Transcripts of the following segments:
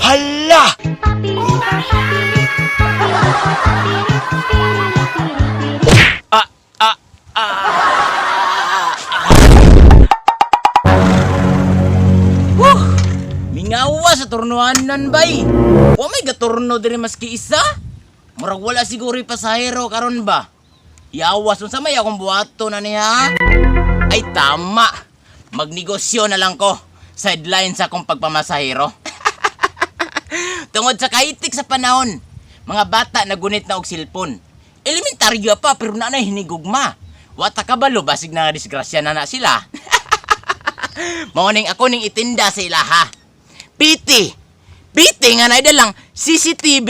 Hala! Ah, ah, ah, ah. Woo! Mingawa sa turnuanan bay. Wa may gaturno diri maski isa. Murag wala siguro yung pasahero karon ba. Yawas unsa may akong buhato na niya? Ay tama. Magnegosyo na lang ko. Sideline sa akong pagpamasahero. Tungod sa kaitik sa panahon, mga bata nagunit na og silpon. Elementaryo pa pero na hinigugma. Wata kabalo basig na disgrasya na na sila. Mao ning ako ning itinda sa ilaha. Piti. Piti nga na lang CCTV.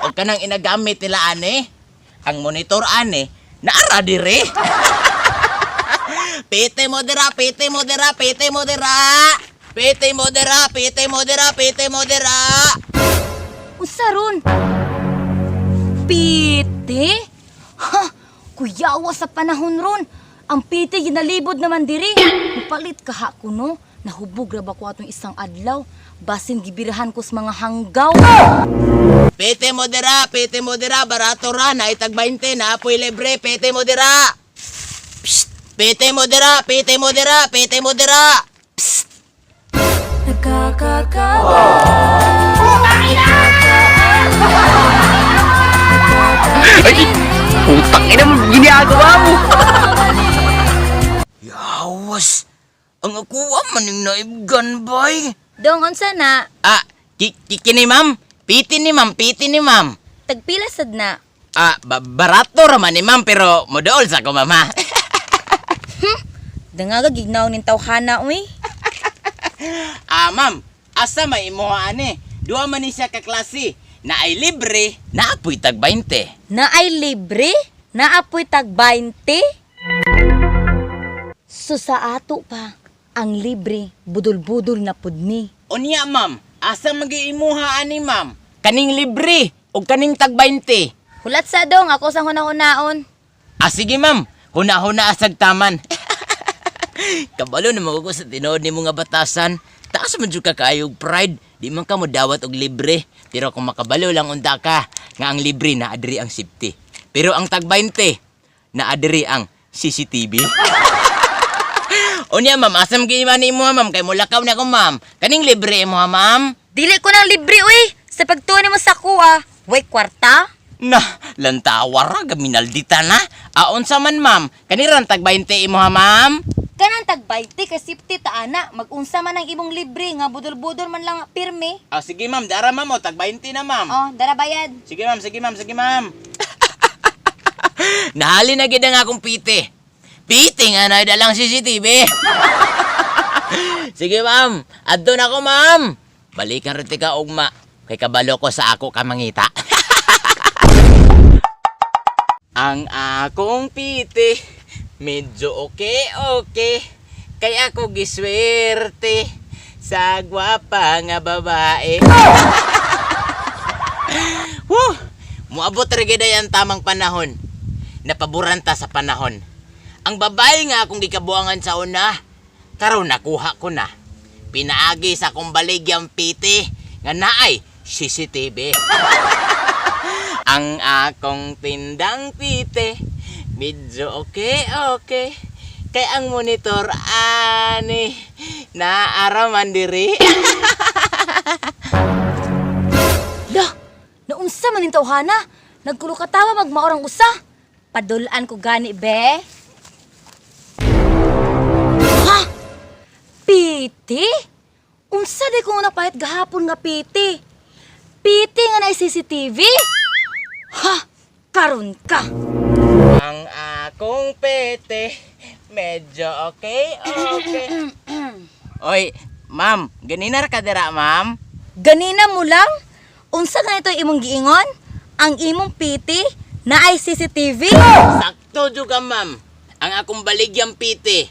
O kanang inagamit nila ane. Ang monitor ane naara dire. Piti mo dira, piti mo dira, piti mo dira. Piti mo dira, piti mo dira, piti mo dira. Unsa ron? Piti? Ha! Kuyawa sa panahon ron. Ang piti ginalibod naman diri. Mupalit ka ha kuno. Nahubog ra ba ko atong isang adlaw? Basin gibirahan ko sa mga hanggaw. Piti mo dira, piti mo dira, barato ra, naitag 20, naapoy libre, piti mo dira. Psst! Piti mo dira, piti mo dira, piti mo dira. Ay! Putang ina mo, ginagawa mo! Yawas! Ang akuha maning naibgan, bay. Dong, unsa na? Ah, kini ma'am. Piti ni ma'am, piti ni ma'am. Tagpila sad na. Ah, barato ra man ni ma'am, pero modool sa ko mama. Dangaga gignaw nin tawhana uy. Ah, ma'am, asa may imuha ani? Duha man ni siya ka klase. Na ay libre, naapoy tag 20. Na ay libre? Naapoy tag 20? So sa ato pa, ang libre, budol-budol na pud ni. Unya, ma'am, asa magiimuha ani, ma'am? Kaning libre o kaning tag 20? Hulat sa dong, ako sang hunahunaon. Ah, sige, ma'am. Huna-huna asag taman. Kabalo na mo ko sa tinuod ni mga batasan. Taas man jud ka kaayog pride. Di man ka mo dawat og libre. Pero kung makabalo lang unta ka, nga ang libre na adri ang safety. Pero ang tag 20, na adri ang CCTV. Unya, ma'am, asam gid man imo, ma'am, kay mulakaw na ko, ma'am. Kaning libre imo, ha, ma'am? Dili ko nang libre uy. Sa pagtuon nimo sa kuha, way kwarta. Na, lantawa ra gaminaldita na. Aon sa man, ma'am. Kaniran tag 20 imo, ha, ma'am? Kanang tag 20 kay safety ta ana, magunsa man ang imong libre nga budol-budol man lang pirmi. Ah, sige ma'am, dara ma'am, o, tag 20 na ma'am. Oh, dara bayad. Sige ma'am, sige ma'am, sige ma'am. Nahali na gid ang akong piti. Piti nga na dalang CCTV. Sige ma'am, adto na ko ma'am. Balikan rin ka ugma. Kay kabalo ko sa ako kamangita. Ang akong piti, medyo okay okay. Kay ako giswerte sa gwapa nga babae. Woo! Muabot ra gyud ang tamang panahon. Napaburanta sa panahon. Ang babae nga akong gikabuangan sa una, karon nakuha ko na. Pinaagi sa akong baligyang piti nga naay CCTV. Ang akong tindang piti, medyo okay okay. Kay ang monitor ani naaraman diri. Lah, naunsa man ning tawhana? Nagkulo ka tawa magmaorang usa. Padulan ko gani be. Ha? Piti? Unsa di ko napahit gahapon nga piti? Piti nga na CCTV? Ha? Karon ka. Ang akong pete, medyo okay, okay. Oy, ma'am, ganina ra ka dira, ma'am. Ganina mo lang? Unsa ganito imong giingon? Ang imong piti na ay CCTV? Sakto jud ka, ma'am. Ang akong baligyang piti,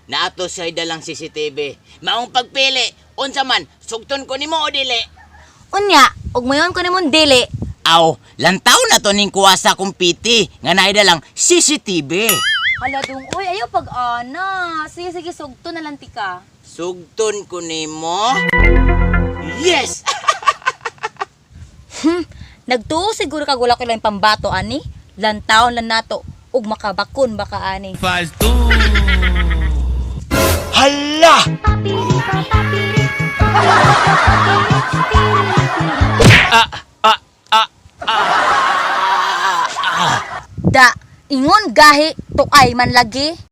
naato siya dalang CCTV. Maong pagpili, unsa man, sugton ko nimo o dili. Unya, ug mayon ko nimong dili. Aw, lantaw na to ning kuha sa akong piti, nga naay dalang CCTV. Hala dong, uy, ayaw pag ana. Sige, sige, sugto na lang tika. Sugton ko nimo. Yes! Nagtuo siguro kag wala ko lang pambato ani. Lantawon lang nato ug makabakon baka ani. Hala! Da, ingon gahi, tuay man lagi.